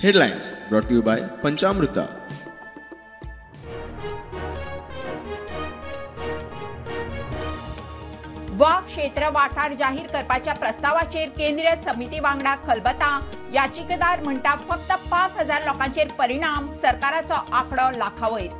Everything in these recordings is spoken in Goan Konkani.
Headlines brought to you by Panchamruta. वाग क्षेत्र वाठार जाहीर करपाच्या प्रस्तावाचेर केंद्रीय समिती वांगडा खलबतां. याचिकेदार म्हणटा फक्त 5,000 लोकांचेर परिणाम, सरकाराचो आंकडो लाखावयर.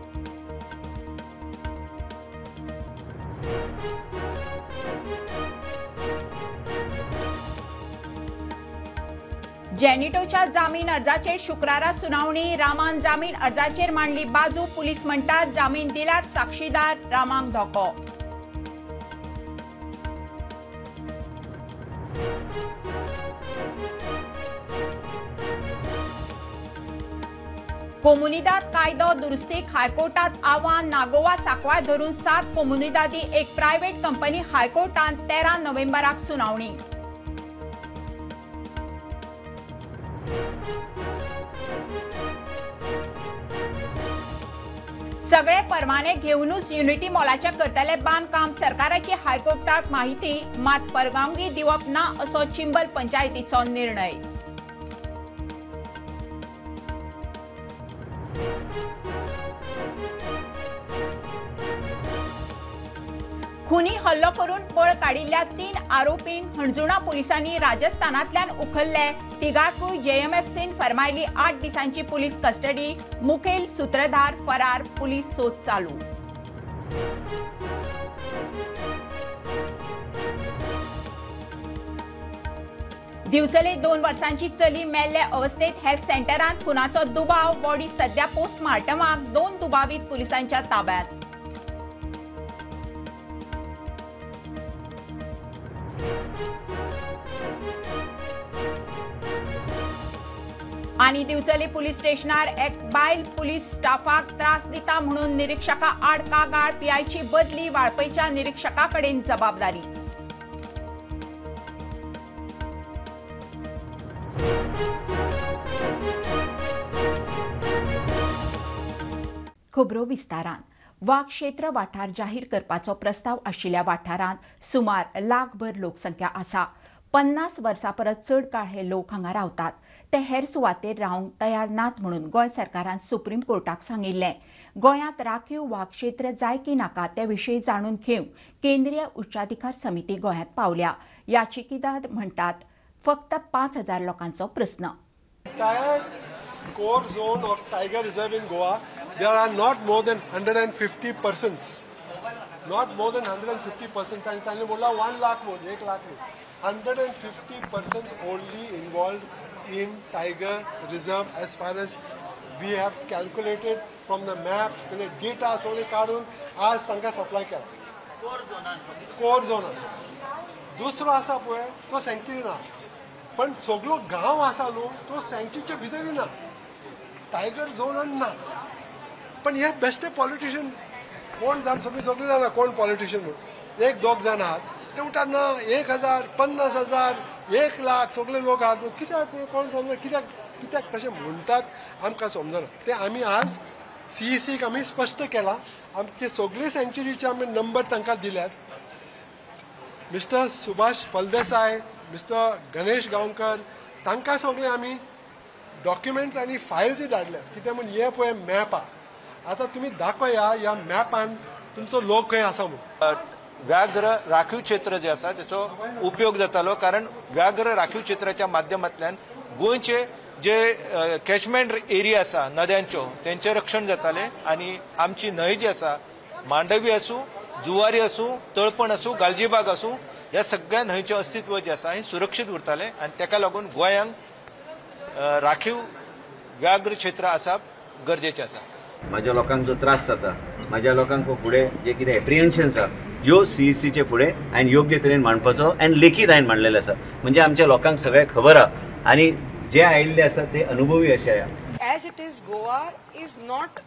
जेनिटोच्या जामीन अर्जाचेर शुक्रारा सुनावणी. रामान जामीन अर्जाचेर मांडली बाजू. पुलीस म्हणटात जामीन दिल्यार साक्षीदार रामाक धोको. कोमुनिदाद कायदो दुरुस्तीक हायकोर्टात आव्हान. नागोवा सांकवाळ धरून 7 कोमुनिदादी एक प्रायव्हेट कंपनी हायकोर्टात 13 नोव्हेंबराक सुनावणी. सगळे परवाने घेवनूच युनिटी मॉलाच्या करतले बांदकाम. सरकाराची हायकोर्टाक माहिती, मात परवानगी दिवप ना असो चिंबल पंचायतीचो निर्णय. खुनी हल्लो करून पळ काडिल्ल्या 3 आरोपींक हणजुणा पुलिसांनी राजस्थानांतल्यान उखल्ले. तिगांकूय जेएमएफसीन फर्मायली 8 दिसांची पुलीस कस्टडी. मुखेल सूत्रधार फरार, पुलीस सोद चालू. दिवचले 2 वर्सांची चली मेल्ले अवस्थेत हेल्थ सेंटरांत खुनाचो दुबाव. बॉडी सध्या पोस्टमार्टमाक. 2 दुबावीत पुलिसांच्या ताब्यात. आनी दिवचले पुलीस स्टेशनार एक बायल पुलीस स्टाफाक त्रास दिता म्हणून निरीक्षका आड कागाळ. पीआयची बदली, वाळपयच्या निरीक्षका कडेन जबाबदारी. खबरो विस्तारान. वाग क्षेत्र वाठार जाहीर करपाचो प्रस्ताव आशिल्ल्या वाठारांत सुमार लाखभर लोकसंख्या आसा. 50 वर्सां परस चड काळ हे लोक हांगा रावतात. ते हेर सुवातेर रावंक तयार नात म्हणून गोंय सरकारान सुप्रीम कोर्टाक सांगिल्लें. गोंयांत राखीव वाग क्षेत्र जाय की नाका ते विशीं जाणून घेवंक केंद्रीय उच्चाधिकार समिती गोंयांत पावल्या. याचिकेदार म्हणटात फक्त 5,000 लोकांचो प्रस्न. Core zone of tiger reserve in Goa, there are not more than 150 persons. Not more than 150 persons. आणि त्यांनी बोलला 1 लाख बोल, 1 लाख नाही. 150 persons only involved in tiger reserve as far as we have calculated from the maps, the data सगळे काढून आज तांकां सप्लाय केला. कोर झोनान. दुसरो आसा पळय तो सँक्चुरी ना, पण सगळो गांव आसा न्हू तो सँक्चुरीच्या भितरूय ना, टायगर झोनान ना. पण हे बेश्टे पॉलिटिशियन कोण जाण सगळी सगळी जाणा कोण पॉलिटिशियन म्हणून. एक दोग जाण आहात ते म्हणटात ना 1,000, 50,000, 1 लाख सगळे लोक आहात. कित्याक कोण समजना, कित्याक कित्याक तशें म्हणटात आमकां समजना. ते आमी आज सीईसीक आमी स्पश्ट केलां. आमचे सगळे सँक्चुरीचे आमी नंबर तांकां दिल्यात. मिस्टर सुभाष फलदेसाय, मिस्टर गणेश गांवकर तांकां सगळे आमी डॉक्युमेंट्स आनी फायल्स धाडल्यात. कित्याक म्हूण हे पळय मॅप आहा, आतां तुमी दाखया ह्या मॅपान तुमचो लोक खंय आसा म्हूण. व्याघ्र राखीव क्षेत्र जे आसा तेचो उपयोग जातालो, कारण व्याघ्र राखीव क्षेत्राच्या माध्यमांतल्यान गोंयचे जे कॅचमेंट एरिया आसा नद्यांच्यो तेंचें रक्षण जातालें आनी आमची न्हंय जी आसा मांडवी आसूं, जुवारी आसूं, तळपण आसूं, गालजीबाग आसूं, ह्या सगळ्या न्हंयचें अस्तित्व जें आसा हें सुरक्षीत उरतालें आनी तेका लागून गोंयांक राखीव व्याघ्र क्षेत्र आसप गरजेचें आसा. म्हाज्या लोकांक जो त्रास जाता, म्हाज्या लोकांक फुडें जे कितें एप्रिहेन्शन्स आसा ह्यो सीईसीचे फुडें हांवें योग्य तरेन मांडपाचो आनी लेखीत हांवें मांडलेलें आसा. म्हणजे आमच्या लोकांक सगळें खबर आहा आनी जे आयिल्ले आसा ते अनुभवी अशे आहा. As it is, Goa is not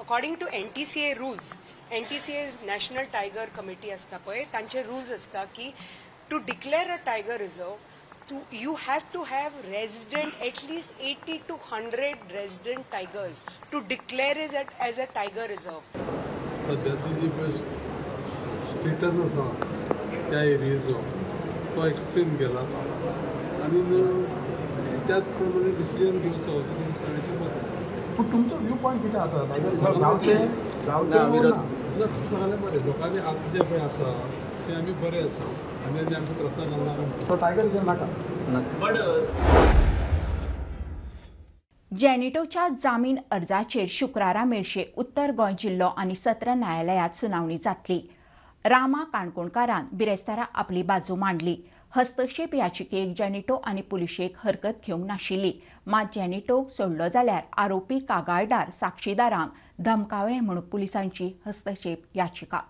according to NTCA rules. NTCA is National Tiger Committee आसता पळय, तांचे रुल्स आसता की to declare a tiger reserve you have to have resident at least 80 to 100 resident tigers to declare it as a tiger reserve. सध्याची जी स्टेटस आसा त्या एरियेचो तो एक्सप्लेन केला आनी त्याच प्रमाणे डिसिजन घेवचो अशें सगळ्यांचें मत आसा. पूण तुमचो व्यू पॉयंट कितें आसा? टायगर रिजर्व जावचें जावचें ना? सगळें बरें, लोकांनी आतां जें पळय आसा तें आमी बरें आसा आनी आमकां त्रासा घालना. सो टायगर रिजर्व नाका. जेनिटोच्या जामीन अर्जाचेर शुक्रारा मेळशे उत्तर गोंय जिल्लो आनी सत्र न्यायालयांत सुनावणी जातली. रामा काणकोणकारान बिरेस्तारा आपली बाजू मांडली. हस्तक्षेप याचिकेक जेनिटो आनी पुलिशेक हरकत घेवंक नाशिल्ली. मात जेनिटोक सोडलो जाल्यार आरोपी कागाळदार साक्षीदारांक धमकावे म्हूण पुलिसांची हस्तक्षेप याचिका.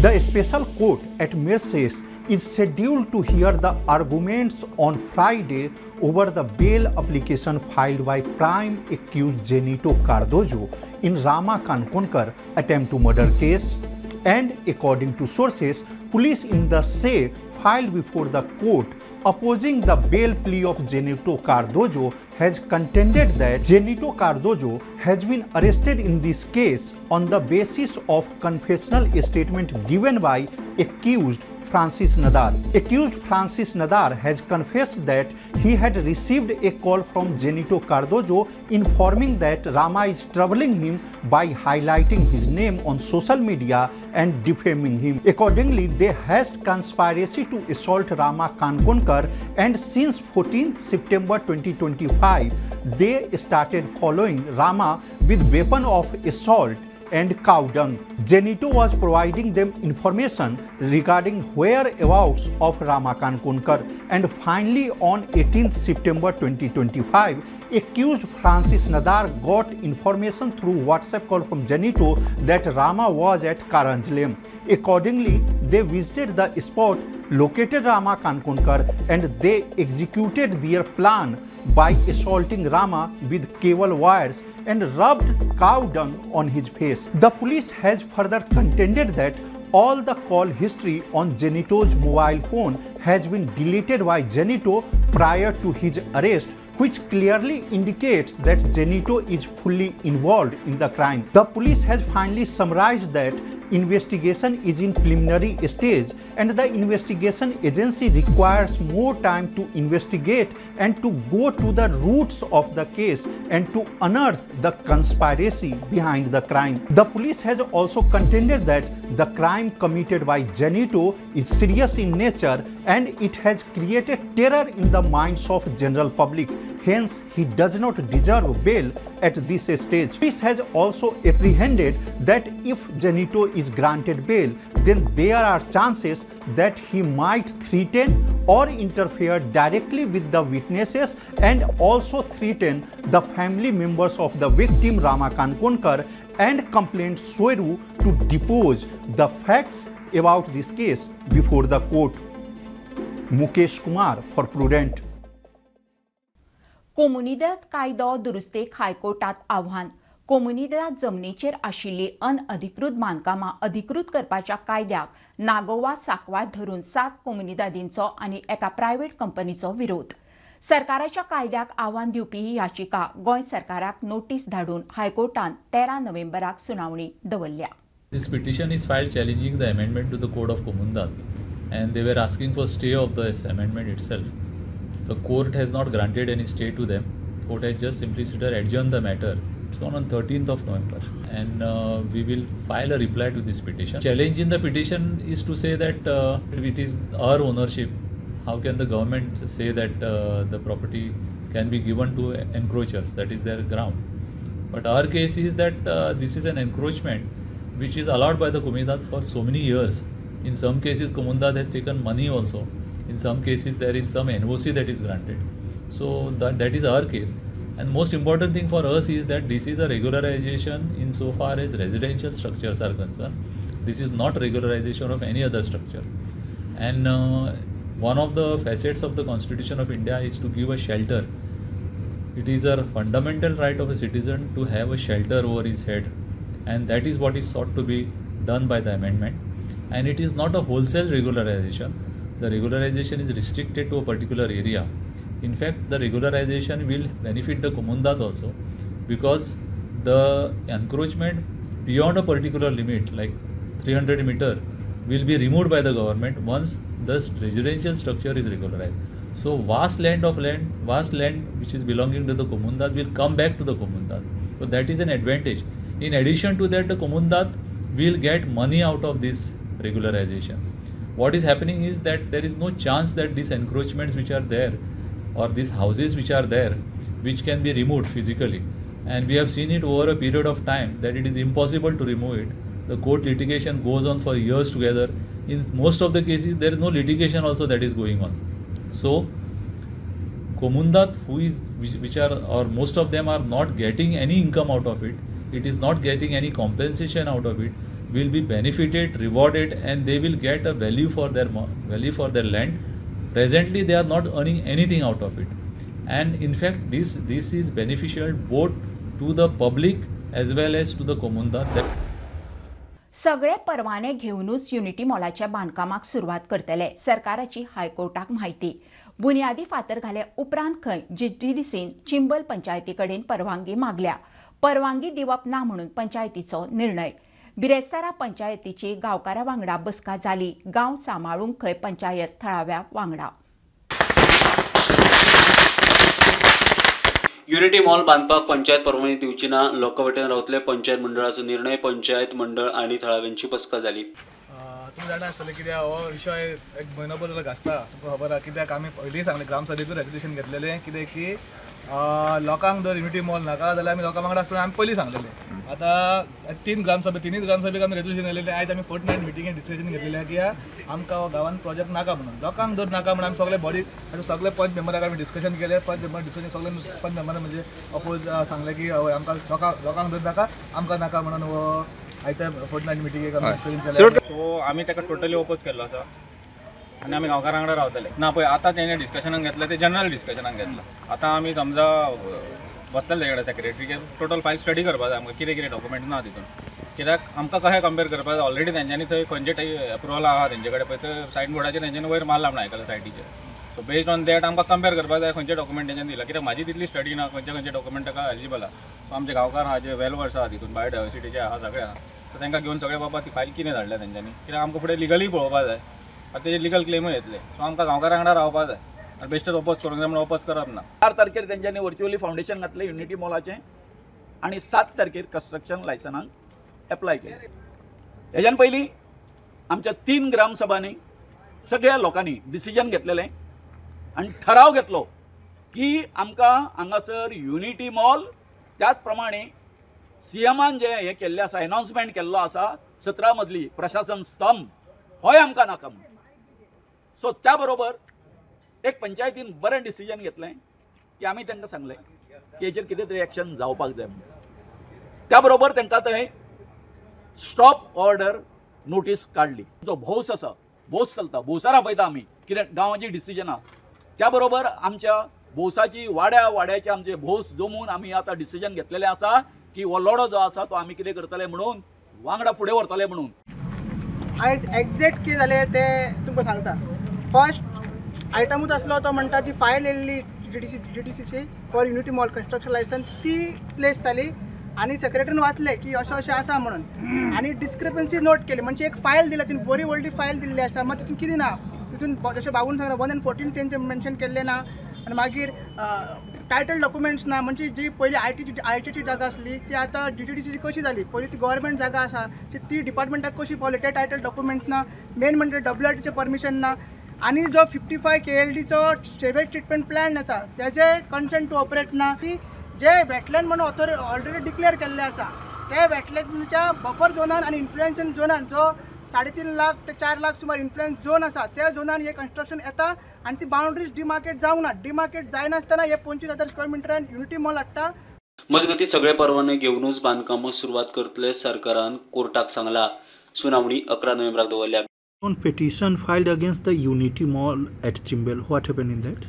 The special court at Merces is scheduled to hear the arguments on Friday over the bail application filed by prime accused Zenito Cardozo in Rama Kankonkar attempt to murder case. And according to sources, police in the say filed before the court opposing the bail plea of Zenito Cardozo has contended that Zenito Cardozo has been arrested in this case on the basis of confessional statement given by accused Francis Nadar. Accused Francis Nadar has confessed that he had received a call from Zenito Cardozo informing that Rama is troubling him by highlighting his name on social media and defaming him. Accordingly, they hatched conspiracy to assault Rama Kankonkar, and since 14th September 2025, they started following Rama with weapon of assault and cow dung. Zenito was providing them information regarding whereabouts of Rama Kankonkar, and finally on 18th September 2025, accused Francis Nadar got information through WhatsApp call from Zenito that Rama was at Karanjlem. Accordingly, they visited the spot, located Rama Kankonkar, and they executed their plan by assaulting Rama with cable wires and rubbed cow dung on his face. The police has further contended that all the call history on Zenito's mobile phone has been deleted by Zenito prior to his arrest, which clearly indicates that Zenito is fully involved in the crime. The police has finally summarized that investigation is in preliminary stage and the investigation agency requires more time to investigate and to go to the roots of the case and to unearth the conspiracy behind the crime. The police has also contended that the crime committed by Zenito is serious in nature and it has created terror in the minds of general public. Hence, he does not deserve bail at this stage. Police has also apprehended that if Zenito is granted bail, then there are chances that he might threaten or interfere directly with the witnesses and also threaten the family members of the victim Rama Kankonkar and complainant Soeru to depose the facts about this case before the court. Mukesh Kumar for Prudent. Comunidade कायदो दुरुस्तेक हायकोर्टात आव्हान. कोमुनिदाद जमनीचेर आशिल्ली अनअधिकृत बांदकामां अधिकृत करपाच्या कायद्याक नागोवा सांकवाळ धरून 7 कोमुनिदादींचो आनी एका प्रायव्हेट कंपनीचो विरोध. सरकाराच्या कायद्याक आव्हान दिवपी ही याचिका गोंय सरकाराक नोटीस धाडून हायकोर्टान 13 नोव्हेंबराक सुनावणी दवरल्या. This petition is filed challenging the amendment to the Code of Comunidade, and they were asking for stay of this amendment itself. The court has not granted any stay to them. Court has just simply adjourned the matter. It's gone on 13th of November, and we will file a reply to this petition. Challenge in the petition is to say that it is our ownership. How can the government say that the property can be given to encroachers? That is their ground. But our case is that this is an encroachment which is allowed by the Comunidade for so many years. In some cases, Comunidade has taken money also. In some cases, there is some NOC that is granted. So that is our case. And most important thing for us is that this is a regularization insofar as residential structures are concerned. This is not regularization of any other structure. And one of the facets of the Constitution of India is to give a shelter. It is a fundamental right of a citizen to have a shelter over his head. And that is what is sought to be done by the amendment. And it is not a wholesale regularization. The regularization is restricted to a particular area. In fact, the regularization will benefit the Comunidade also, because the encroachment beyond a particular limit, like 300 meter, will be removed by the government once the residential structure is regularized. So vast land of land, vast land which is belonging to the Comunidade will come back to the Comunidade. So that is an advantage. In addition to that, the Comunidade will get money out of this regularization. What is happening is that there is no chance that these encroachments which are there or these houses which are there, which can be removed physically. And we have seen it over a period of time that it is impossible to remove it. The court litigation goes on for years together. In most of the cases, there is no litigation also that is going on. So, Comunidade, who is, which are, or most of them are not getting any income out of it, it is not getting any compensation out of it, will be benefited, rewarded, and they will get a value for their land. Presently, they are not earning anything out of it, and in fact, this is beneficial both to the public as well as to the Comunidade. सगळे परवाने घेवनूच युनिटी मॉलाच्या बांदकामाक सुरवात करतले, सरकाराची हायकोर्टाक म्हायती. बुन्यादी फातर घाले उपरांत खंय जीटीडीसीन चिंबल पंचायती कडेन परवानगी मागल्या. परवानगी दिवप ना म्हणून पंचायतीचो निर्णय. बिरेस्तारा पंचायतीची गांवकारा वांगडा बसका जाली. गांव सांबाळूंक खंय पंचायत थळाव्या वांगडा. युनिटी मॉल बांदपाक पंचायत परवानगी दिवची ना, लोकां वटेन रावतले पंचायत मंडळाचो निर्णय. पंचायत मंडळ आनी थळाव्यांची बसका जाली. तुमी जाणा आसतलें कित्याक हो विशय एक म्हयनो भर जालो घासता. तुमकां खबर आहा कित्याक आमी पयलीं सांगलें ग्रामसभेकूय रेजोल्युशन घेतलेलें कितें की लोकांक जर युनिटी मॉल नाका जाल्यार आमी लोकां वांगडा आसतना आमी पयलीं सांगलेलें. आतां तीन ग्रामसभे तिनूय ग्रामसभेक आमी रेजोल्युशन येयलेलें. आयज आमी फोर्थ नायट मिटिंगेन डिस्कशन घेतलेलें की आमकां हो गांवान प्रोजेक्ट नाका म्हणून. लोकांक जर नाका म्हणून आमी सगळे बॉडी सगळे पंच मेंबराक आमी डिस्कशन केलें. पंच मेंबर डिस्कशन सगळे पंच मेंबरान म्हणजे अपोज सांगलें की हय आमकां लोकांक जर नाका आमकां नाका म्हणून हो आयच्या फोर्थ नायट मिटिंगेक आमी डिस्कशन केलें. सो आमी ताका टोटली ओपोज केल्लो आसा आनी आमी गांवकारां वांगडा रावतले ना. पळय आतां तेणें डिस्कशनाक घेतलें तें जनरल डिस्कशनाक घेतलां. आतां आमी समजा बसतले तेजे कडेन सेक्रेटरी टोटल फायल स्टडी करपा जाय आमकां कितें कितें डॉक्युमेंट ना तितून. कित्याक आमकां कशें कंपेर करपा जाय ऑलरेडी तेंच्यांनी थंय खंयचे टायप एप्रुवल आहा तेंचे कडेन पळय थंय सायन बोर्डाचेर तेंच्यांनी वयर मारला म्हण आयकलां सायटीचेर. सो बेस्ड ऑन that आमकां कंपेर करपा जाय खंयचे डॉक्युमेंट तेंच्यांनी दिला. कित्याक म्हाजी तितली स्टडी ना खंयचे खंयचे डॉक्युमेंट ताका एलिजिबल आहा. सो आमचे गांवकार आहा जे वेल वर्स आहा तितून बायोडायवर्सिटीचे आहा सगळे आहा. सो तांकां घेवन सगळे बाबा ती फायल कितें धाडल्या तेंच्यांनी. कित्याक आमकां फुडें लिगली पळोवपा जाय. आतां तेजे लिगल क्लेमूय येतले. सो आमकां गांवकारां वांगडा रावपा जाय आनी बेश्टेच ओपोज करूंक जाय म्हणून ओपोज करप ना. 4 तारखेर तेंच्यांनी वर्च्युअली फावंडेशन घातलें युनिटी मॉलाचें आनी 7 तारखेर कन्स्ट्रक्शन लायसनाक एप्लाय केलें. हेज्यान पयलीं आमच्या 3 ग्रामसभांनी सगळ्या लोकांनी डिसिजन घेतलेलें आनी ठराव घेतलो की आमकां हांगासर युनिटी मॉल त्याच प्रमाणे सीएमान जें हें केल्लें आसा एनावन्समेंट केल्लो आसा 17 मदली प्रशासन स्तंभ होय आमकां नाका म्हणून. सो त्या बरोबर एक पंचायतीन बरें डिसिजन घेतलें की आमी तांकां सांगलें की हेचेर कितें तरी एक्शन जावपाक जाय म्हणून. त्या बरोबर तांकां थंय स्टॉप ऑर्डर नोटीस काडली. जो भौस आसा भौस चलता भौसार आपयता आमी कितें गांवाची डिसिजनां. त्या बरोबर आमच्या भौसाची वाड्या वाड्याचे आमचे भौस जमून आमी आतां डिसिजन घेतलेलें आसा की हो लढो जो आसा तो आमी कितें करतले म्हणून वांगडा फुडें व्हरतले म्हणून. आयज एग्जॅक्ट कितें जालें तें तुमकां सांगता. फर्स्ट आयटमूच आसलो तो म्हणटा जी फायल येयल्ली जीटीसीची for unity mall construction licence ती प्लेस जाली आनी सेक्रेटरीन वाचलें की अशें अशें आसा म्हणून आनी डिस्क्रिपन्सी नोट केली. म्हणजे एक फायल दिल्या तितून बरी व्हडली फायल दिल्ली आसा मात तितून कितें ना तितून जशें बाबून सांगलें 1 and 14 तेंचें मेन्शन केल्लें ना आनी मागीर टायटल डॉक्युमेंट्स ना. म्हणजे जी पयलीं आयटीची जागा आसली ती आतां जीटीडीसीची कशी जाली. पयलीं ती गव्हर्मेंट जागा आसा ती डिपार्टमेंटाक कशी पावली ते टायटल डॉक्युमेंट्स ना. मेन म्हणजे डब्ल्यूआरटीचें परमिशन ना आनी जो 55 KLDचो सेवेज ट्रिटमेंट प्लांट येता तेजे कन्सेंट टू ऑपरेट ना. ती जे वेटलँड म्हणून ऑलरेडी डिक्लेअर केल्ले आसा ते वेटलँडच्या बफर झोनान आनी इन्फ्लुएन्स झोनान जो 3.5 लाख ते 4 लाख सुमार इन्फ्लुएन्स झोन आसा त्या झोनान हे कन्स्ट्रक्शन येता आनी ती बाउंड्रीज डिमार्केट जावंक ना. डिमार्केट जायनासतना हे 25,000 स्क्वेअर मिटरान युनिटी मॉल हाडटा. मजगतीं सगळे परवाने घेवनूच बांदकामाक सुरवात करतले सरकारान कोर्टाक सांगला. सुनावणी 11 नोव्हेंबराक दवरल्या. On petition filed against the Unity Mall at Chimbel, what happened in that?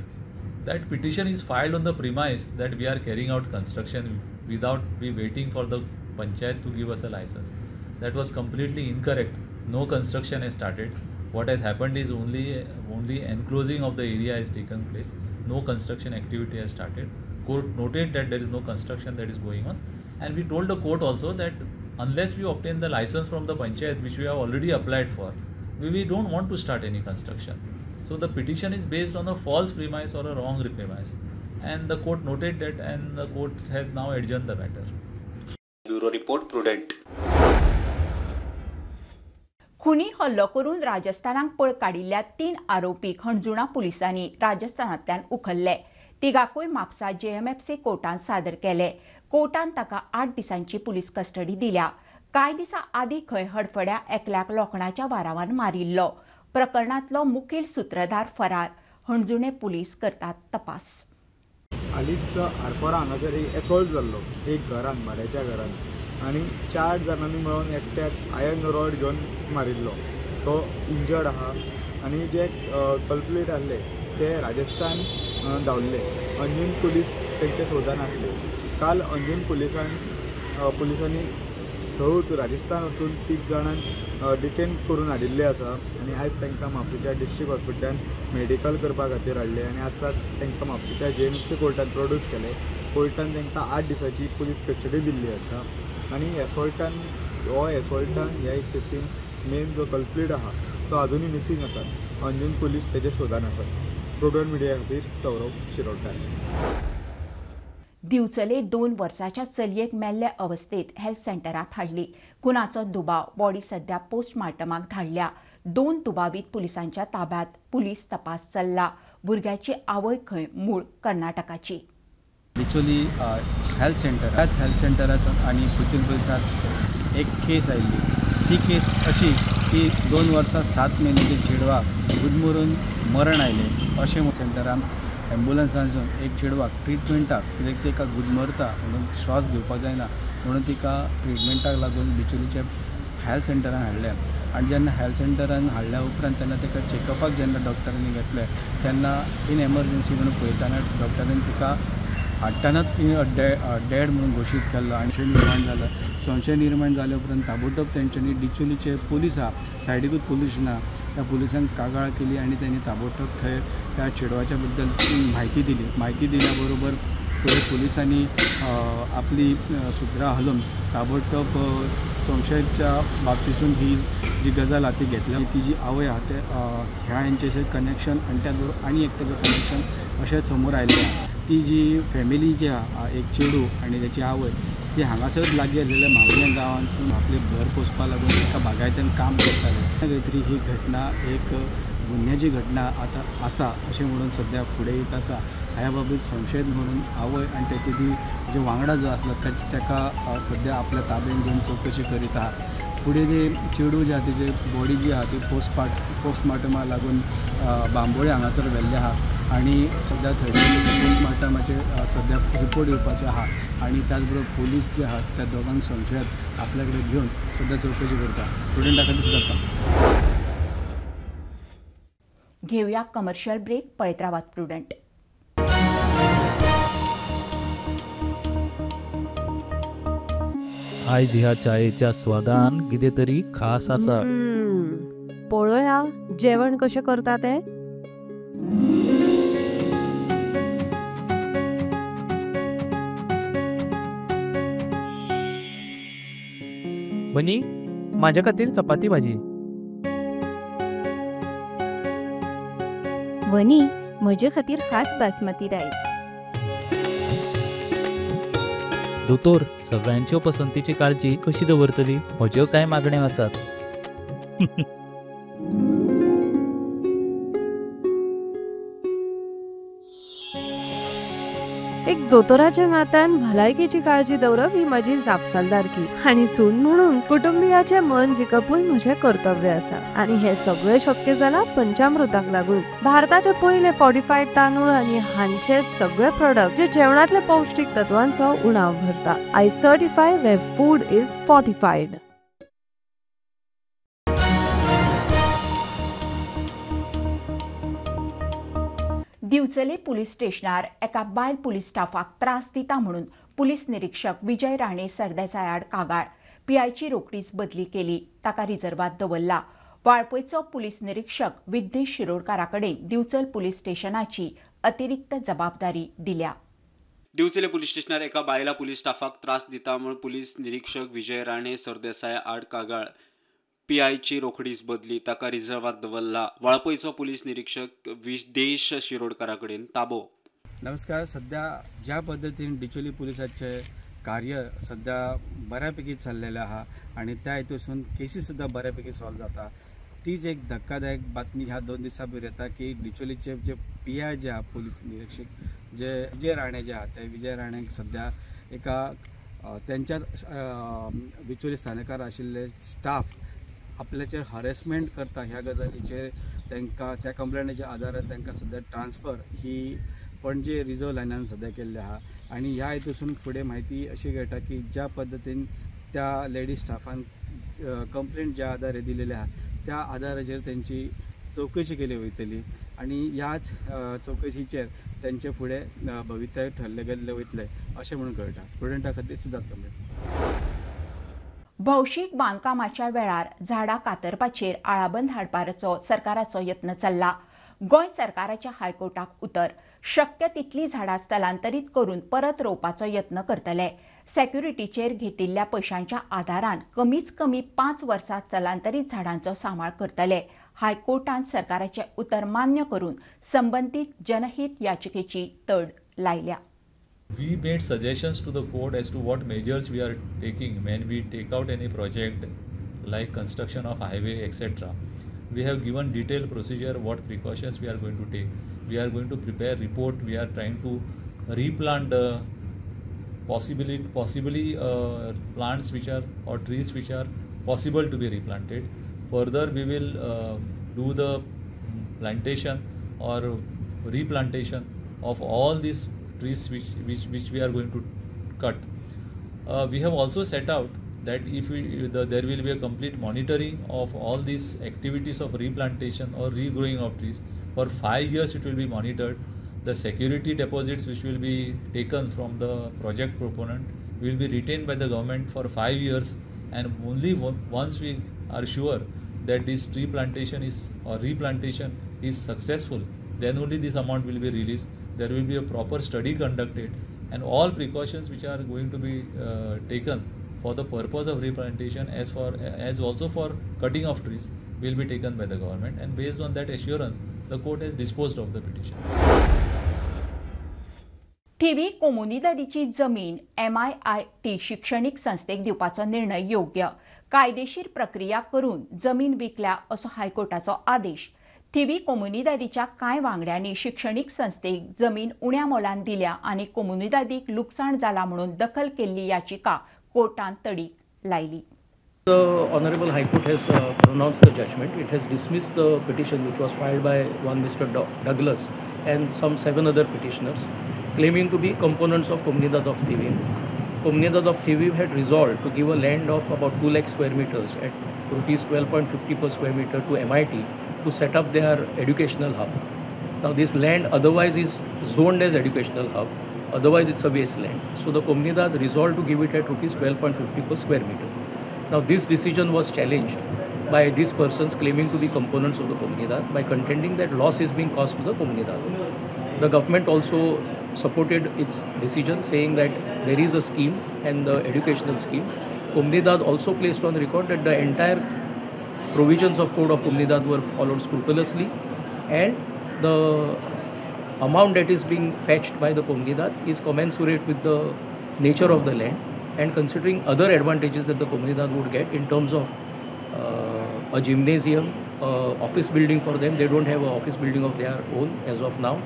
That petition is filed on the premise that we are carrying out construction without we waiting for the panchayat to give us a license. That was completely incorrect. No construction has started. What has happened is only enclosing of the area has taken place. No construction activity has started. Court noted that there is no construction that is going on, and we told the court also that unless we obtain the license from the panchayat, which we have already applied for, we don't want to start any construction. So the petition is based on a false premise or a wrong premise, and the court noted that, and the court has now adjourned the matter. Bureau report, Prudent. खुनी हल्लो करून राजस्थानाक पळ काडिल्ल्या 3 आरोपीक हणजुणा पुलिसांनी राजस्थानांतल्यान उखल्ले. तिगाकूय म्हापसा जेएमएफसी कोर्टांत सादर केले. कोर्टान ताका 8 दिसांची पुलीस कस्टडी दिल्या. कांय दिसां आदीं खंय हडफड्या एकल्याक लोखणाच्या वारावान मारिल्लो. प्रकरणांतलो मुखेल सुत्रधार फरार. हणजुणे पुलीस करतात तपास. हालींच आरपोरा हांगासर एक एसॉल्ट जाल्लो एक घरान, भाड्याच्या घरान, आनी 4 जाणांनी मेळून एकट्याक आयर्न रॉड घेवन मारिल्लो. तो इंजर्ड आहा आनी जे कल्प्रीट आहले ते राजस्थान धांवल्ले. अंजून पुलीस तेंच्या सोदान आसले. काल अंजून पुलिसांनी थंयच राजस्थान वचून 3 जाणांक डिटेन करून हाडिल्ले आसा आनी आयज तांकां म्हापशेच्या डिस्ट्रिक्ट हॉस्पिटलान मेडिकल करपा खातीर हाडले आनी आज तांकां म्हापशेच्या जेएमसी कोर्टान प्रोड्यूस केले. कोर्टान तांकां 8 दिसांची पुलीस कस्टडी दिल्ली आसा आनी एसॉल्टान हो एसॉल्टान ह्या केसीन मेन जो कल्प्रीट आहा तो आजुनूय मिसींग आसा. अंजून पुलीस तेच्या शोधान आसात. प्रुडंट मिडिया खातीर सौरभ शिरोडकार. दिवचले 2 वर्साच्या चलयेक मेल्ले अवस्थेत हेल्थ सेंटरांत हाडली. खुनाचो दुबाव. बॉडी सध्या पोस्टमार्टमाक धाडल्या. 2 दुबावीत पुलिसांच्या ताब्यात. पुलीस तपास चल्ला. भुरग्याची आवय खंय मूळ कर्नाटकाची. बिचोली हेल्थ सेंटर, ह्याच हेल्थ सेंटरासान आनी बिचोली पुलिसांत एक केस आयिल्ली. ती केस अशी की 2 वर्सां 7 म्हयन्याच्या चेडवाक गुदमरून मरण आयलें अशें सेंटरान एम्बुलन्सांसून एक चेडवाक ट्रिटमेंटाक, कित्याक तिका गुदमरता म्हणून श्वास घेवपाक जायना म्हणून तिका ट्रिटमेंटाक लागून बिचोलीच्या हेल्थ सेंटरान हाडलें. आनी जेन्ना हेल्थ सेंटरान हाडल्या उपरांत तेन्ना ताका चॅकअपाक जेन्ना डॉक्टरांनी घेतलें तेन्ना इन एमरजन्सी म्हणून पळयतना डॉक्टरांनी तिका हाडटनाच डॅड म्हणून घोशीत केल्लो आनी संशय निर्माण जालो. संशय निर्माण जाल्या उपरांत ताबडतोब तेंच्यांनी डिचोलीचे पुलीस आहा, सायडीकूच पुलीस ना, त्या पुलिसांक कागाळ केली आनी तेणी ताबडतोब थंय त्या चेडवाच्या बद्दल म्हायती दिली. म्हायती दिल्या बरोबर फुडें पुलिसांनी आपली सुत्रां हलोवन ताबडतोब संशयाच्या बाबतीसून ही जी गजाल आहा ती घेतल्या. ती जी आवय आहा ते ह्या हेंचें कनेक्शन आनी त्याच बरोबर आनी एकट्याचो कनेक्शन अशें समोर आयिल्लें आहा. ती जी फॅमिली जी आहा, एक चेडूं आनी तेची आवय, ती हांगासर लागीं आसलेल्या म्हावल्या गांवांतसून आपलें घर पोसपाक लागून एका बागायत्यान काम करताले. खंय तरी ही घटना एक गुन्ह्याची घटना आतां आसा अशें म्हणून सद्या फुडें येत आसा. ह्या बाबतींत संशयीत म्हणून आवय आनी तेची ती जे वांगडा जो आसलो ताका सद्या आपल्या ताब्यान घेवन चवकशी करीत आहा. फुडें जे चेडूं जें आहा तेजी बॉडी जी आहा ती पोस्टमार्टमाक लागून बांबोळे हांगासर व्हेल्लें आहा आनी सद्या थंयसर पोस्टमार्टमाचे सद्या रिपोर्ट येवपाचे आहा आनी त्याच बरोबर पुलीस जे आहात त्या दोगांक संशयात आपल्या कडेन घेवन सद्या चवकशी करता. प्रुडंटा खातीर जाता. घेवया कमर्शियल ब्रेक. पळयत रावात प्रुडंट. आयज ह्या चायेच्या स्वादान कितें तरी खास आसा. पळोवया जेवण कशें करता तें. बनी, माझ्या खातीर चपाती भाजी. वनी, म्हजे खातीर खास बासमती रायस. दोतोर, सगळ्यांच्यो पसंतीची काळजी कशी दवरतली? म्हज्यो कांय मागण्यो आसात. एक दोतोराच्या नात्यान भलायकेची काळजी दवरप ही म्हजी जापसालदारकी आनी सून म्हणून कुटुंबियाचें मन जिखपूय म्हजें कर्तव्य आसा आनी हें सगळें शक्य जालां पंचामृताक लागून. भारताचे पयले फॉर्टिफायड तांदूळ आनी हांचे सगळे प्रोडक्ट जे जेवणांतले पौश्टीक तत्वांचो उणाव भरता. I certify where food is fortified. Divchale police स्टेशनार एका बायल पुलीस स्टाफाक त्रास दिता म्हणून पुलीस निरीक्षक विजय राणे सरदेसाय आड कागाळ. पीआयची रोखडीच बदली केली. ताका रिझर्वात दवरला. वाळपयचो पुलीस निरीक्षक विद्येश शिरोडकारा कडेन दिवचल पुलीस स्टेशनाची अतिरिक्त जबाबदारी दिल्या. दिवचले पुलीस स्टेशनार एका बायला पुलीस स्टाफाक त्रास दिता म्हूण पुलीस निरीक्षक विजय राणे सरदेसाय आड कागाळ. पीआयची रोखडीच बदली, ताका रिझर्वात दवरला. वाळपयचो पुलीस निरीक्षक विदेश शिरोडकारा कडेन ताबो. नमस्कार. सध्या ज्या पद्दतीन डिचोली पुलिसाचे कार्य सध्या बऱ्यापैकी चाललेलें आहा आनी त्या हितून केसी सुद्दां बऱ्यापैकी सॉल्व जाता, तीच एक धक्कादायक बातमी ह्या 2 दिसां भितर येता की डिचोलीचे जे पी I जे आहा पुलीस निरीक्षक जे विजय राणे जे आहा ते विजय राणेक सध्या एका त्यांच्या बिचोली स्थानकार आशिल्ले स्टाफ आपल्याचेर हरेसमेंट करता ह्या गजालीचेर तांकां त्या कंप्लेनीच्या आदारार तांकां सध्या ट्रान्सफर ही पणजे रिजर्व लायनान सध्या केल्ली आहा. आनी ह्या हितून फुडें म्हायती अशी कळटा की ज्या पद्दतीन त्या लेडीज स्टाफान कंप्लेंट ज्या आदारे दिलेली आहा त्या आदाराचेर तेंची चवकशी केली वयतली आनी ह्याच चवकशीचेर तेंचे फुडें भवितव्य ठरले गेल्ले वयतले अशें म्हणून कळटा. प्रुडंटा खातीर सिद्धार्थ कंप्लेंट. भौशीक बांदकामाच्या वेळार झाडां कातरपाचेर आळाबंद हाडपाचो सरकाराचो यत्न चल्ला. गोंय सरकाराच्या हायकोर्टाक उतर, शक्य तितली झाडां स्थलांतरीत करून परत रोवपाचो यत्न करतले. सेक्युरिटीचेर घेतिल्ल्या पयशांच्या आदारान कमीच कमी 5 वर्सां स्थलांतरीत झाडांचो सांबाळ करतले. हायकोर्टान सरकाराचें उतर मान्य करून संबंदीत जनहीत याचिकेची तड लायल्या. We made suggestions to the court as to what measures we are taking when we take out any project like construction of highway, etc. We have given detailed procedure what precautions we are going to take. We are going to prepare report. We are trying to replant possibly plants which are or trees which are possible to be replanted. Further, we will do the plantation or replantation of all these trees which we are going to cut. We have also set out that if there will be a complete monitoring of all these activities of replantation or regrowing of trees. For 5 years it will be monitored. The security deposits which will be taken from the project proponent will be retained by the government for 5 years, and only once we are sure that this tree plantation is or replantation is successful, then only this amount will be released. There will be a proper study conducted and all precautions which are going to be taken for the purpose of replantation as also for cutting of trees will be taken by the government, and based on that assurance the court has disposed of the petition. Thivim कोमुनिदादीची जमीन MIIT शिक्षणीक संस्थेक दिवपाचो निर्णय योग्य, कायदेशीर प्रक्रिया करून जमीन विकल्या असो हायकोर्टाचो आदेश. थिवी कोमुनिदादीच्या कांय वांगड्यांनी शिक्षणीक संस्थेक जमीन उण्या मोलान दिल्या आनी कोमुनिदादीक लुकसाण जाला म्हणून दखल केल्ली याचिका कोर्टान तडीक लायली. The Honorable High Court has pronounced the judgment. It has dismissed the petition which was filed by one Mr. Douglas and some 7 other petitioners claiming to be components of Comunidad of Thivim. Comunidad of Thivim had resolved to give a land of about 2 lakh square meters at rupees 12.50 per square meter to MIT to set up their educational hub. Now this land otherwise is zoned as educational hub, otherwise it's a wasteland. So the Comunidad resolved to give it at rupees 12.50 per square meter. Now this decision was challenged by these persons claiming to be components of the Comunidad by contending that loss is being caused to the Comunidad. The government also supported its decision, saying that there is a scheme and the educational scheme. Comunidad also placed on record that the entire provisions of Code of Comunidad were followed scrupulously, and the amount that is being fetched by the Comunidad is commensurate with the nature of the land, and considering other advantages that the Comunidad would get in terms of a gymnasium, office building for them. They don't have an office building of their own as of now.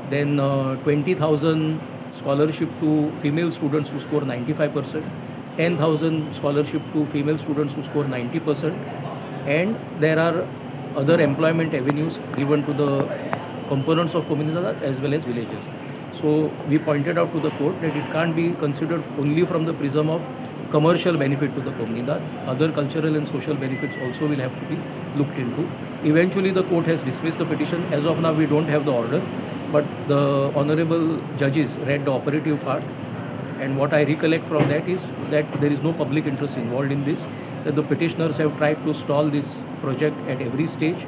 Then 20,000 scholarship to female students who score 95%, 10,000 scholarship to female students who score 90%, and there are other employment avenues given to the components of Comunidad as well as villagers. So we pointed out to the court that it can't be considered only from the prism of commercial benefit to the Comunidad. Other cultural and social benefits also will have to be looked into. Eventually the court has dismissed the petition. As of now we don't have the order, but the honorable judges read the operative part, and what I recollect from that is that there is no public interest involved in this, that the petitioners have tried to stall this project at every stage,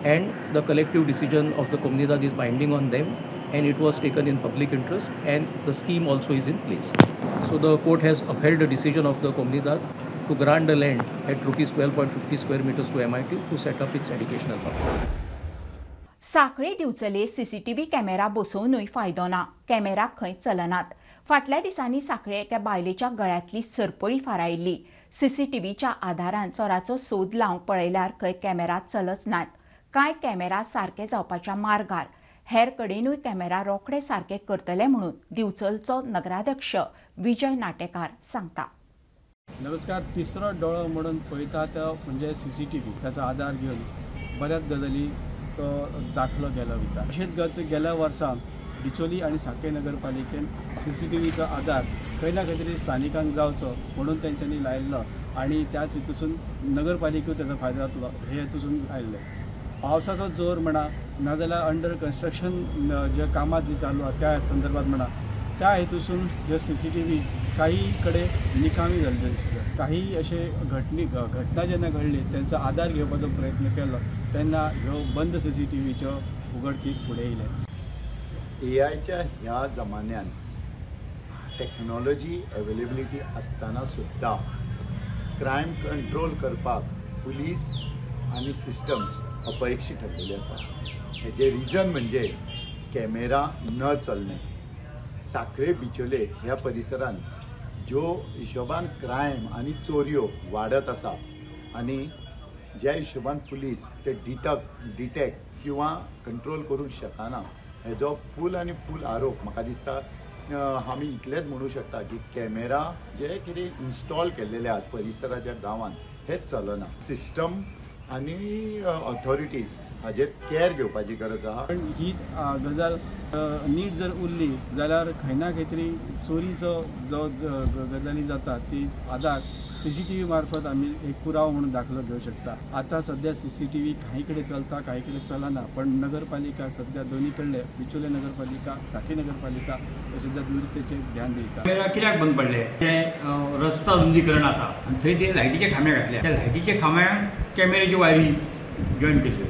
and the collective decision of the Comunidad is binding on them, and it was taken in public interest, and the scheme also is in place. So the court has upheld the decision of the Comunidad to grant the land at rupees 12.50 square meters to MIT to set up its educational hub. Sanquelim Divchale CCTV camera बसोवनूय फायदो ना, कॅमेरा खंय चलनात. फाटल्या दिसांनी सांखळे एका बायलेच्या गळ्यांतली सरपळी फारायिल्ली. सीसीटीव्हीच्या आदारान चोराचो सोद लावंक पळयल्यार खंय कॅमेरा चलच नात. कांय कॅमेरा सारके जावपाच्या मार्गार, हेर कडेनूय कॅमेरा रोखडे सारके करतले म्हणून दिवचलचो नगराध्यक्ष विजय नाटेकार सांगता. नमस्कार. तिसरो डोळो म्हणून पळयता तो म्हणजे CCTV, ताचो आदार घेवन बऱ्याच गजालीचो दाखलो गेलो वता. अशेंच गत गेल्या वर्सा डिचोली आनी सांखळे नगरपालिकेन CCTVचो आदार खंय ना खंय तरी स्थानिकांक जावचो म्हणून तेंच्यांनी लायिल्लो आनी त्याच हितूसून नगरपालिकेक ताचो फायदो जातलो हे हेतूसून आयिल्ले. पावसाचो जोर म्हणा नाजाल्यार अंडर कन्स्ट्रक्शन जे कामां जी चालू आहा त्या संदर्भात म्हणा, त्या हेतूसून जे CCTV काही कडेन निकामी जाल्ले दिसता. काही अशे घटना जेन्ना घडली तेंचो आदार घेवपाचो प्रयत्न केलो तेन्ना ह्यो बंद CCTVच्यो उघडकीस फुडें येयले. AIच्या ह्या जमान्यान टेक्नॉलॉजी अवेलेबिलिटी आसतना सुद्दां क्रायम कंट्रोल करपाक पुलीस आनी सिस्टम्स अपयशी ठरलेले आसा. हेजें रिजन म्हणजे कॅमेरा न चलणे. सांखळे बिचोले ह्या परिसरान ज्यो हिशोबान क्रायम आनी चोरयो वाडत आसा आनी ज्या हिशोबान पुलीस ते डिटेक्ट किंवा कंट्रोल करूंक शकना हेजो फूल आनी फूल आरोप म्हाका दिसता आमी इतलेंच म्हणू शकता की कॅमेरा जे कितें इन्स्टॉल केल्लेले आहात परिसराच्या गांवांत हेच चलना. सिस्टम आनी ऑथॉरिटीज हाजेर केअर घेवपाची गरज आहा. पण हीच गजाल नीट जर उरली जाल्यार खंय ना खंय तरी चोरीचो जो गजाली जाता ती आदार CCTV मार्फत आमी एक पुरावो म्हणून दाखलो घेवं शकता. आतां सद्या CCTV काही कडेन चलता काही कडेन चलना, पण नगरपालिका सद्या दोनी कडले बिचोले नगरपालिका सांखळी नगरपालिका हे सद्या दुरुस्तेचेर ध्यान दिता. कॅमेरा कित्याक बंद पडले ते रस्ता रुंदीकरण आसा आनी थंय ते लायटीचे खांबे घातले, त्या लायटीच्या खांब्यांक कॅमेऱ्याच्यो वायरी जॉयन केल्ल्यो.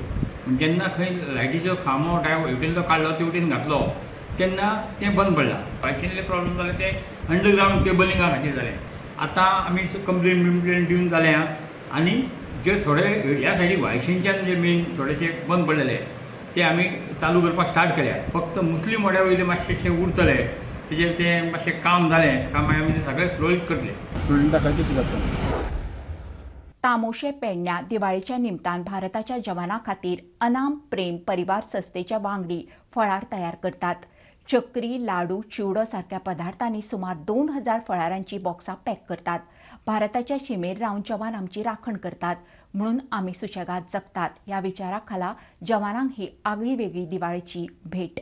जेन्ना खंय लायटीचो खांबो हेवटेनलो काडलो तेवटेन घातलो तेन्ना तें बंद पडलां. वायशिनले प्रॉब्लम जाले ते अंडरग्रावंड केबलिंगा खातीर जालें. आतां आमी कंप्लेन बिम्प्लेन दिवन जाल्या आनी जे थोडे ह्या सायडीक वायशीनच्यान जे मेन थोडेशे बंद पडलेले ते आमी चालू करपाक स्टार्ट केल्या. फक्त मुस्लीम वाड्या वयले मातशेशे उरतले तेजेर तें मातशें काम जालें काय मागीर आमी ते सगळें सुरळीत करतले. स्टुडंटा खातीर सुद्दां आसता. तामोशे पेडण्या दिवाळीच्या निमतान भारताच्या जवानां खातीर अनाम प्रेम परिवार संस्थेच्या वांगडी फळार तयार करतात. चक्री, लाडू, चिवडो सारक्या पदार्थांनी सुमार 2000 फळारांची बॉक्सां पॅक करतात. भारताच्या शिमेर रावन जवान आमची राखण करतात म्हणून आमी सुशेगाद जगतात ह्या विचारा खाला जवानांक ही आगळी वेगळी दिवाळीची भेट.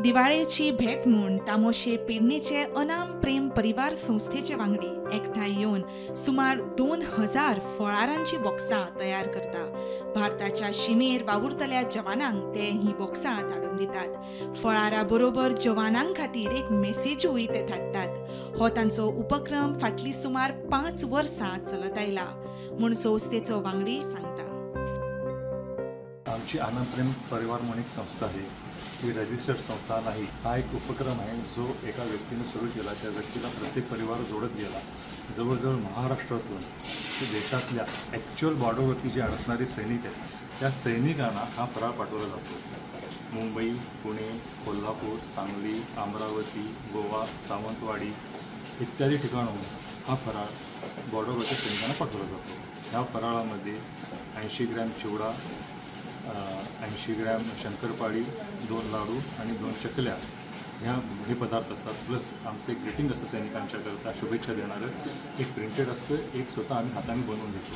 दिवाळेची भेट म्हूण तामोशे पेडणेचे अनाम प्रेम परिवार संस्थेचे वांगडी एकठांय येवन सुमार 2000 फळारांची बॉक्सां तयार करता. भारताच्या शिमेर वावुरतल्या जवानांक ते ही बॉक्सां धाडून दितात. फळारा बरोबर जवानां खातीर एक मेसेजूय ते धाडटात. हो तांचो उपक्रम फाटली सुमार 5 वर्सां चलत आयला म्हूण संस्थेचो वांगडी सांगता. आमची आनंद प्रेम परिवार म्हणून एक संस्था आहे, ही रजिस्टर्ड संस्था नाही. हा एक उपक्रम आहे जो एका व्यक्तीने सुरू केला, त्या व्यक्तीला प्रत्येक परिवार जोडत गेला. जवळजवळ महाराष्ट्रातून देशातल्या ॲक्च्युअल बॉर्डरवरती जे असणारे सैनिक आहेत त्या सैनिकांना हा फराळ पाठवला जातो. मुंबई, पुणे, कोल्हापूर, सांगली, अमरावती, गोवा, सावंतवाडी इत्यादी ठिकाणाहून हा फराळ बॉर्डरवरच्या सैनिकांना पाठवला जातो. ह्या फराळामध्ये 80 ग्रॅम चिवडा, 80 ग्रॅम शंकरपाळी, 2 लाडू आणि 2 चकल्या ह्या हे पदार्थ असतात. प्लस आमचं एक ग्रीटिंग असतं सैनिकांच्याकरता शुभेच्छा देणारं, एक प्रिंटेड असतं, एक स्वतः आम्ही हाताने बनवून देतो.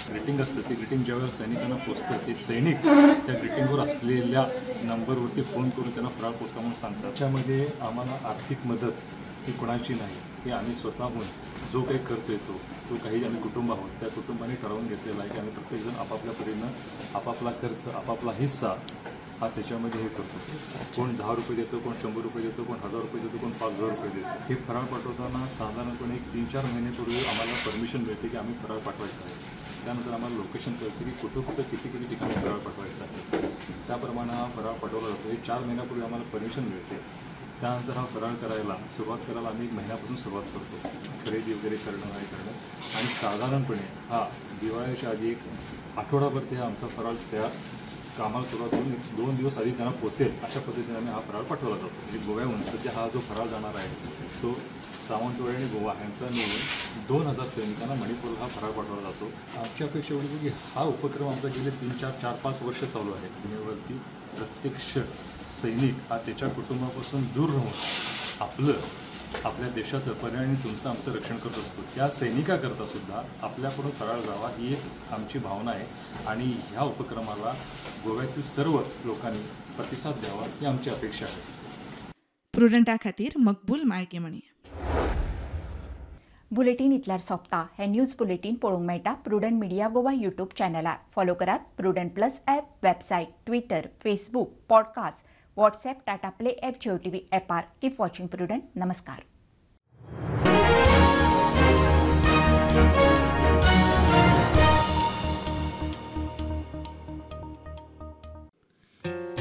ग्रीटिंग असतं, ते ग्रीटिंग ज्यावेळेला सैनिकांना पोचतं ते सैनिक त्या ग्रीटिंगवर असलेल्या नंबरवरती फोन करून त्यांना फराळ पोचता म्हणून सांगतात. त्याच्यामध्ये आम्हाला आर्थिक मदत ही कोणाची नाही, हे आम्ही स्वतःहून जो काही खर्च येतो तो काही आम्ही कुटुंब आहोत त्या कुटुंबाने ठरवून घेतलेला आहे की आम्ही प्रत्येकजण आपापल्या परीनं आपापला खर्च, आपापला हिस्सा हा त्याच्यामध्ये हे करतो. कोण 10 रुपये देतो, कोण 100 रुपये देतो, कोण 1000 रुपये देतो, कोण 5000 रुपये देतो. हे फराळ पाठवताना साधारणपणे एक 3-4 महिन्यापूर्वी आम्हाला परमिशन मिळते की आम्ही फराळ पाठवायचा आहे. त्यानंतर आम्हाला लोकेशन कळते की कुठं कुठं किती किती ठिकाणी फराळ पाठवायचा आहे, त्याप्रमाणे हा फराळ पाठवला जातो. हे 4 महिन्यापूर्वी आम्हाला परमिशन मिळते. त्यानंतर हा फराळ करायला सुरुवात करायला आम्ही एक महिन्यापासून सुरुवात करतो, खरेदी वगैरे करणं हे करणं. आणि साधारणपणे हा दिवाळीच्या आधी एक आठवडाभर ते आमचा फराळ तयार कामाला सुरुवात करून 2 दिवस आधी त्यांना पोचेल अशा पद्धतीने आम्ही हा फराळ पाठवला जातो. म्हणजे गोव्याहून सध्या हा जो फराळ जाणार आहे तो सावंतवाडी आणि गोवा यांचा मिळून 2000 सैनिकांना मणिपूरला हा फराळ पाठवला जातो. आमची अपेक्षा एवढी की हा उपक्रम आमचा गेले 3, 4, 4, 5 वर्ष चालू आहे. सीमेवरती प्रत्यक्ष सैनिक हा त्याच्या कुटुंबापासून दूर राहून आपलं आपल्या देशाचं पर्याय तुमचं आमचं रक्षण करत असतो. त्या सैनिकाकरता सुद्धा आपल्याकडून फराळ जावा ही एक आमची भावना आहे आणि ह्या उपक्रमाला गोव्यातील सर्व लोकांनी प्रतिसाद द्यावा ही आमची अपेक्षा आहे. प्रुडंटा खातीर मकबूल माळकेमणी. बुलेटीन इतल्यार सोंपता. हे न्यूज बुलेटीन पळोवंक मेळटा प्रुडंट मिडिया गोवा यूट्यूब चॅनलार. फॉलो करात Prudent plus app, website, Twitter, Facebook, podcast, WhatsApp, Tata Play app, Jio TV ॲपार. Keep watching prudent. नमस्कार.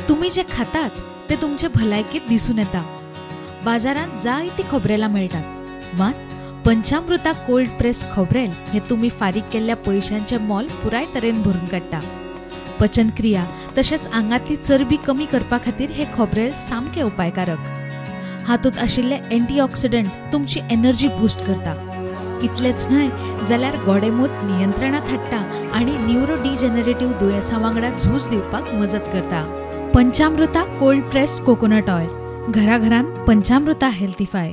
तुम्ही जे खातात ते तुमचे भलायकेत दिसून येता. बाजारांत जायती खोबरेलां मेळटात, मात पंचामृता कोल्ड प्रेस खोबरेल हे तुम्ही फारीक केल्ल्या पयशांचें मोल पुराय तरेन भरून काडटा. पचनक्रिया तशेंच आंगांतली चरबी कमी करपा खातीर हे खोबरेल सामकें उपायकारक. हातूंत आशिल्ले एंटीऑक्सिडंट तुमची एनर्जी बूस्ट करता. इतलेंच न्हय जाल्यार गोडेमूत नियंत्रणांत हाडटा आनी न्युरो डिजनरेटिव्ह दुयेंसां वांगडा झूज दिवपाक मजत करता. Panchamrita cold pressed coconut oil, घराघरांत पंचामृता हेल्थीफाय.